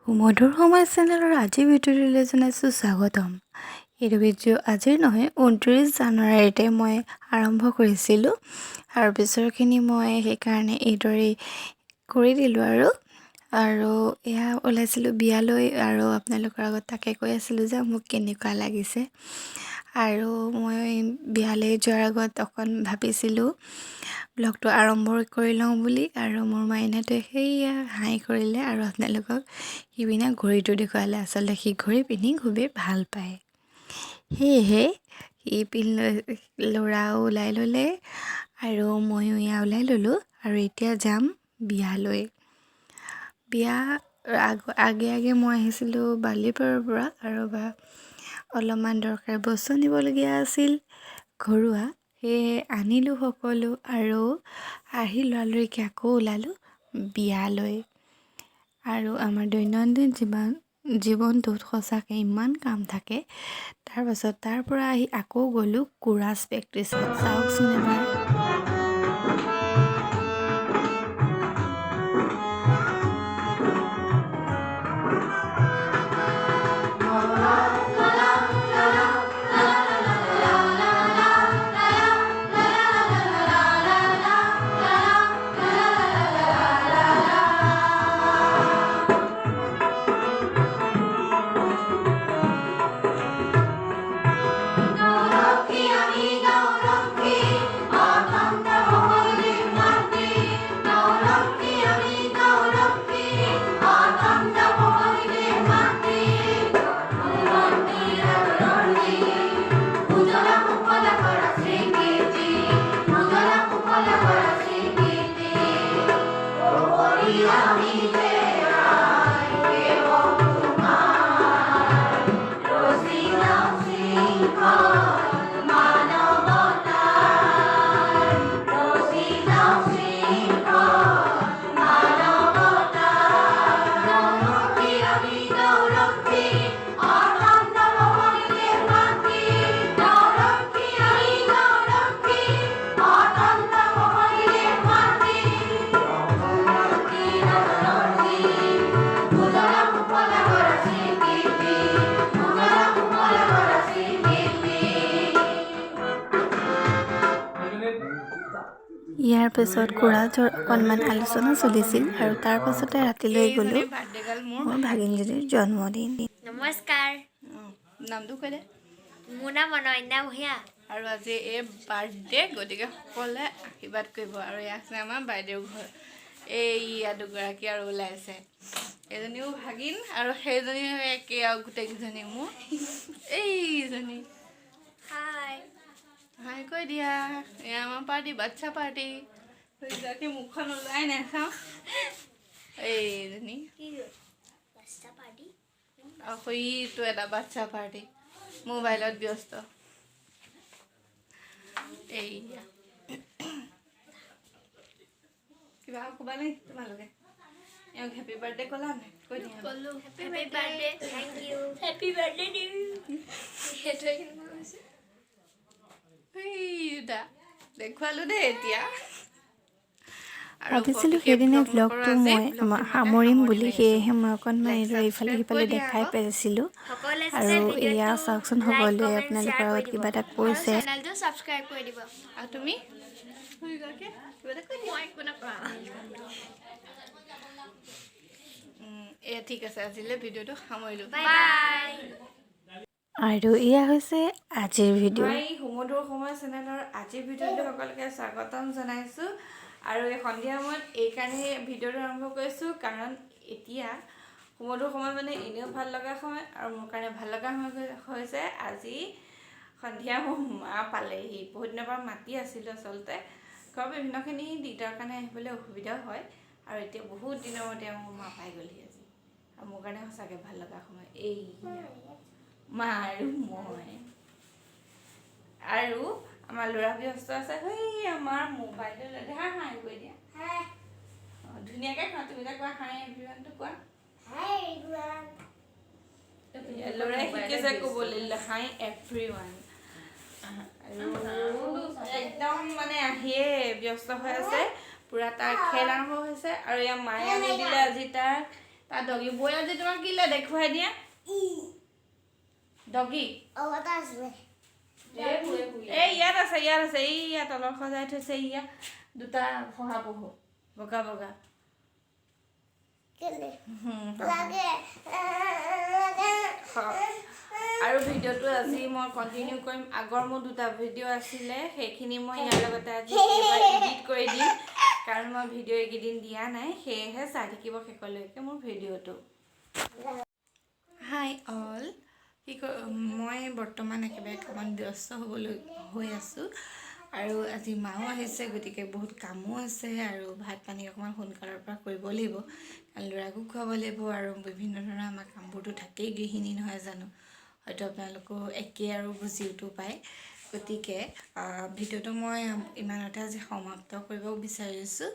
মধুৰ সময় চেনেলৰ আজিৰ ভিডিঅ'টোলৈ জনাইছোঁ স্বাগতম। এইটো ভিডিঅ' আজিৰ নহয়, 29 জানুৱাৰীতে মই আৰম্ভ কৰিছিলোঁ আৰু পিছৰখিনি মই সেইকাৰণে এইদৰেই কৰি দিলোঁ। আৰু আৰু এয়া ওলাইছিলোঁ বিয়ালৈ আৰু আপোনালোকৰ আগত তাকে কৈ আছিলোঁ যে মোক কেনেকুৱা লাগিছে। আৰু মই বিয়ালৈ যোৱাৰ আগত অকণ ভাবিছিলোঁ ব্লগটো আৰম্ভ কৰি লওঁ বুলি। আৰু মোৰ মাইনাটোৱে সেইয়া হাই কৰিলে আৰু আপোনালোকক সিপিনে ঘড়ীটো দেখুৱালে। আচলতে সি ঘড়ী পিন্ধি খুবেই ভাল পায়, সেয়েহে সি পিন্ধি লৈ ল'ৰাও ওলাই ল'লে আৰু ময়ো এয়া ওলাই ল'লোঁ। আৰু এতিয়া যাম বিয়ালৈ। বিয়া আগে আগে মই আহিছিলোঁ বালিপাৰাৰ পৰা আৰু বা অলপমান দৰকাৰী বস্তু আনিবলগীয়া আছিল ঘৰুৱা, সেয়েহে আনিলোঁ সকলো আৰু আহি লৰালৰিকৈ আকৌ ওলালোঁ বিয়ালৈ। আৰু আমাৰ দৈনন্দিন জীৱনটোত সঁচাকৈ ইমান কাম থাকে। তাৰপাছত তাৰ পৰা আহি আকৌ গ'লোঁ কোৰাছ প্ৰেক্টিছত। চাওকচোন এবাৰ। আমি গাঁওৰক্ষী, অতন্ত্ৰ সকলোৰে মাতৃ। গাঁওৰক্ষী, আমি গাঁওৰক্ষী, অতন্ত্ৰ সকলোৰে মাতৃ। উজলা সুফলা কৰা স্বীকৃতি, উজলা সুফলা কৰা স্বীকৃতি। আমি যে সেৱক তোমাৰ, ৰচি যাওঁ শৃংখল মানৱতাৰ, ৰচি যাওঁ শৃংখল মানৱতাৰ। গাঁওৰক্ষী, আমি গাঁওৰক্ষী, অতন্ত্ৰ সকলোৰে মাতৃ। গাঁওৰক্ষী, আমি গাঁওৰক্ষী, অতন্ত্ৰ সকলোৰে মাতৃ। উজলা সুফলা কৰা স্বীকৃতি, উজলা সুফলা কৰা স্বীকৃতি। ইয়াৰ পিছত কোৰাছৰ অকণমান আলোচনা চলিছিল আৰু তাৰ পাছতে ৰাতিলৈ গ'লোঁ। বাৰ্থডে গাৰ্ল মোৰ। মোৰ ভাগিনজনীৰ জন্মদিন। নমস্কাৰ। নামটো কৈ দে। মোৰ নাম অনন্যা ভূঞা। আৰু আজি এই বাৰ্থডে, গতিকে সকলোৱে আশীৰ্বাদ কৰিব। আৰু এয়া আছে আমাৰ বাইদেউৰ ঘৰ। এইয়া দুগৰাকী আৰু ওলাইছে, এজনীও ভাগিন আৰু সেইজনীও একেই আৰু গোটেইকেইজনী মোৰ। এইজনী। হাই। হাই কৈ দিয়া। এয়া আমাৰ পাৰ্টি, বাচ্ছা পাৰ্টি। সেইগৰাকী মুখখন ওলাই নাচাওঁ, এইজনী। কি বাচ্চা পাৰ্টি? আৰু সেইটো এটা বাচ্ছা পাৰ্টি, মোবাইলত ব্যস্ত। এইয়া কিবা ক'বা নেকি তোমালোকে? এওঁক হেপী বাৰ্থডে ক'লা নাই? কৈ দিয়া। ক'লো, happy birthday, thank you, happy birthday to you. সেইটোৱে কেনেকুৱা হৈছে? সেইটা দেখুৱালো দেই এতিয়া। আৰু ভাবিছিলোঁ বিশেষ সেইদিনা ব্লগ নকৰোঁ ব্লগটো আজি, মই ব্লগটো ইমানতে সামৰিম সামৰণি বুলি। মাৰিছোঁ। সেয়েহে মই অকণমান লাইক এইদৰে ইফালে ছাবস্ক্ৰাইব সিফালে কৰি দিয়া দেখাই আকৌ। পেলাইছিলোঁ। সকলোৱে আৰু এয়া চাওকচোন, লাইক, সকলোৱে কমেণ্ট, আপোনালোকৰ শ্বেয়াৰ কৰি আগত দিব কিবা এটা আৰু কৈছে। চেনেলটো ছাবস্ক্ৰাইব কৰি দিব। আৰু তুমি দুইগৰাকীয়ে কিবা এটা কৈ দিয়া। মই একো নকওঁ। এয়া ঠিক আছে, আজিলৈ ভিডিঅ'টো সামৰিলোঁ। Bye bye. আৰু এয়া হৈছে আজিৰ ভিডিঅ'। হাই, সুমধুৰ সময় চেনেলৰ আজিৰ ভিডিঅ'টো সকলোকে স্বাগতম জনাইছোঁ। আৰু এই সন্ধিয়া সময়ত এইকাৰণেই ভিডিঅ'টো আৰম্ভ কৰিছোঁ, কাৰণ এতিয়া সুমধুৰ সময় মানে এনেও ভাল লগা সময় আৰু মোৰ কাৰণে ভাল লগা সময় হৈছে। আজি সন্ধিয়া মোৰ মা পালেহি। বহুত দিনৰ পৰা মাতি আছিলোঁ। আচলতে ঘৰৰ বিভিন্নখিনি দিগদাৰ কাৰণে আহিবলৈ অসুবিধাও হয়। আৰু এতিয়া বহুত দিনৰ মূৰত মোৰ মা পাই গ'লহি আজি আৰু মোৰ কাৰণে সঁচাকৈ ভাল লগা সময়। এইয়া মা আৰু মই আৰু আমাৰ ল'ৰা ব্যস্ত আছে সেই আমাৰ মোবাইলটো লৈ। হা, হাই কৈ দিয়া। অঁ, ধুনীয়াকৈ কোৱা। তুমি যে কোৱা, হাই এভৰিৱানটো কোৱা। ল'ৰাই শিকিছে ক'বলৈ, হাই এভৰিৱান। আৰু একদম মানে আহিয়ে ব্যস্ত হৈ আছে, পূৰা তাৰ খেল আৰম্ভ হৈছে। আৰু ইয়াৰ মায়ে আনি দিলে আজি তাক তাত ডগি। বৈ আজি তোমাক কি লাগে দেখুৱাই দিয়া। ডগি এই ইয়াত আছে, ইয়াত আছে, এই ইয়াত তলত সজাই থৈছে। ইয়াত দুটা শহাপহু বগা বগা। আৰু ভিডিঅ'টো আজি মই কণ্টিনিউ কৰিম। আগৰ মোৰ দুটা ভিডিঅ' আছিলে, সেইখিনি মই ইয়াৰ লগতে আজি এডিট কৰি দিম, কাৰণ মই ভিডিঅ' এইকেইদিন দিয়া নাই। সেয়েহে চাই থাকিব শেষলৈকে মোৰ ভিডিঅ'টো। হাই অল, কি মই বৰ্তমান একেবাৰে কামত ব্যস্ত হ'বলৈ হৈ আছোঁ আৰু আজি মাও আহিছে, গতিকে বহুত কামো আছে আৰু ভাত পানী অকণমান সোনকালৰ পৰা কৰিব লাগিব, কাৰণ ল'ৰাকো খুৱাব লাগিব আৰু বিভিন্ন ধৰণৰ আমাৰ কামবোৰতো থাকেই, গৃহিণী নহয় জানো? হয়তো আপোনালোকো একেই আৰু বুজিওতো পায়। গতিকে ভিডিঅ'টো মই ইমানতে আজি সমাপ্ত কৰিব বিচাৰিছোঁ।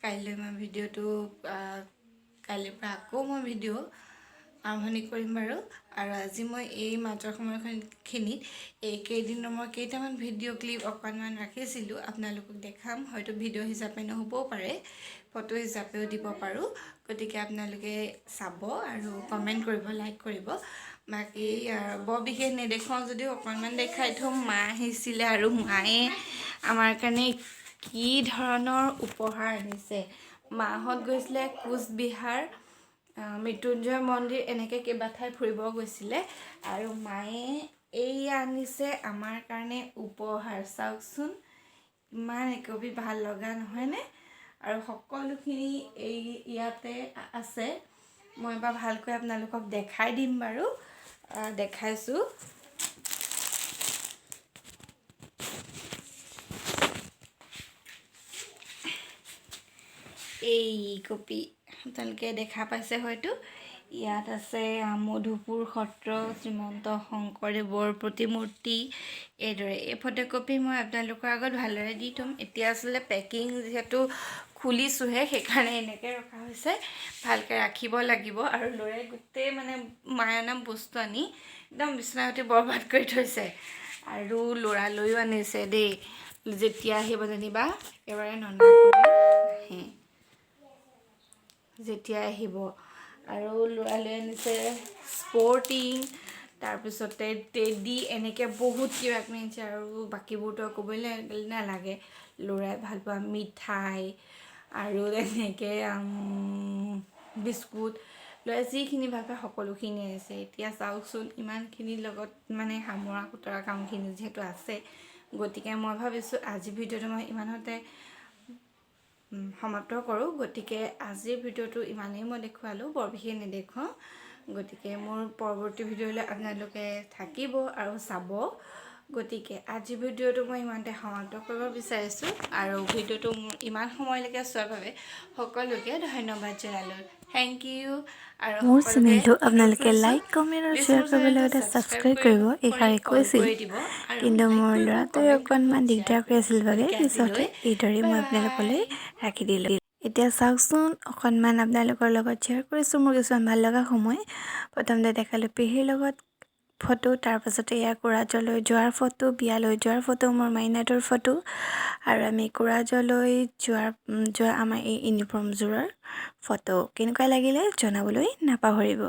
কাইলৈ মই ভিডিঅ'টো, কাইলৈৰ পৰা আকৌ মই ভিডিঅ' আৰম্ভণি কৰিম বাৰু। আৰু আজি মই এই মাজৰ সময়খিনিত এইকেইদিনৰ মই কেইটামান ভিডিঅ' ক্লিপ অকণমান ৰাখিছিলোঁ, আপোনালোকক দেখাম। হয়তো ভিডিঅ' হিচাপে নহ'বও পাৰে, ফটো হিচাপেও দিব পাৰোঁ। গতিকে আপোনালোকে চাব আৰু কমেণ্ট কৰিব, লাইক কৰিব। বাকী বৰ বিশেষ নেদেখুৱাওঁ যদিও অকণমান দেখাই থ'ম। মা আহিছিলে আৰু মায়ে আমাৰ কাৰণে কি ধৰণৰ উপহাৰ আনিছে। মাহঁত গৈছিলে কোচবিহাৰ, মৃত্যুঞ্জয় মন্দিৰ, এনেকৈ কেইবা ঠাই ফুৰিব গৈছিলে আৰু মায়ে এইয়া আনিছে আমাৰ কাৰণে উপহাৰ। চাওকচোন, ইমান একবি ভাল লগা নহয়নে? আৰু সকলোখিনি এই ইয়াতে আছে। মই এবাৰ ভালকৈ আপোনালোকক দেখাই দিম বাৰু। দেখাইছোঁ। এই কপি আপোনালোকে দেখা পাইছে হয়তো। ইয়াত আছে মধুপুৰ সত্ৰ, শ্ৰীমন্ত শংকৰদেৱৰ প্ৰতিমূৰ্তি এইদৰে। এই ফটোকপি মই আপোনালোকৰ আগত ভালদৰে দি থ'ম। এতিয়া আচলতে পেকিং যিহেতু খুলিছোঁহে, সেইকাৰণে এনেকৈ ৰখা হৈছে, ভালকৈ ৰাখিব লাগিব। আৰু ল'ৰাই গোটেই মানে মায়ে অনা বস্তু আনি একদম বিচনাতে বৰবাদ কৰি থৈছে। আৰু ল'ৰালৈও আনিছে দেই, যেতিয়া আহিব যেনিবা একেবাৰে ননাকৈ নাহে, যেতিয়া আহিব। আৰু ল'ৰালৈ আনিছে স্পৰ্টিং, তাৰপিছতে টেডি, এনেকৈ বহুত কিবা কিবি আনিছে। আৰু বাকীবোৰতো ক'বই নালাগে, ল'ৰাই ভাল পোৱা মিঠাই আৰু এনেকৈ বিস্কুট, ল'ৰাই যিখিনি ভাল পায় সকলোখিনি আনিছে। এতিয়া চাওকচোন, ইমানখিনিৰ লগত মানে সামৰা সুতৰা কামখিনি যিহেতু আছে, গতিকে মই ভাবিছোঁ আজিৰ ভিডিঅ'টো মই ইমানতে সমাপ্ত কৰোঁ। গতিকে আজিৰ ভিডিঅ'টো ইমানেই মই দেখুৱালোঁ, বৰ বিশেষ নেদেখুৱাওঁ। গতিকে মোৰ পৰৱৰ্তী ভিডিঅ'লৈ আপোনালোকে থাকিব আৰু চাব। গতিকে আজিৰ ভিডিঅ'টো মই ইমানতে সমাপ্ত কৰিব বিচাৰিছোঁ আৰু ভিডিঅ'টো মোৰ ইমান সময়লৈকে চোৱাৰ বাবে সকলোকে ধন্যবাদ জনালোঁ। Thank U. আৰু মোৰ সকলোকে চেনেলটো অনুৰোধ আপোনালোকে কৰিছোঁ, লাইক, কমেণ্ট আৰু প্লিজ শ্বেয়াৰ মোৰ কৰিব, চেনেলটো লগতে ছাবস্ক্ৰাইব ছাবস্ক্ৰাইব কৰিব, কৰি এইষাৰে অল কৈছিল। কৰি দিব আৰু কিন্তু লাইক মোৰ কৰিব, ল'ৰাটোৱে কমেণ্ট কৰিব, অকণমান শ্বেয়াৰ দিগদাৰ কৰি কৰিব। আছিল বাবে গতিকে পিছতে আজিলৈ এইদৰে বাই মই আপোনালোকলৈ বাই। ৰাখি দিলোঁ। এতিয়া চাওকচোন, অকণমান আপোনালোকৰ লগত শ্বেয়াৰ কৰিছোঁ মোৰ কিছুমান ভাল লগা সময়। প্ৰথমতে দেখালোঁ পেহীৰ লগত ফটো, তাৰপাছতে ইয়াৰ কোৰাজলৈ যোৱাৰ ফটো, বিয়ালৈ যোৱাৰ ফটো, মোৰ মাইনাটোৰ ফটো আৰু আমি কোৰাজলৈ যোৱা আমাৰ এই ইউনিফৰ্মযোৰৰ ফটো। কেনেকুৱা লাগিলে জনাবলৈ নাপাহৰিব।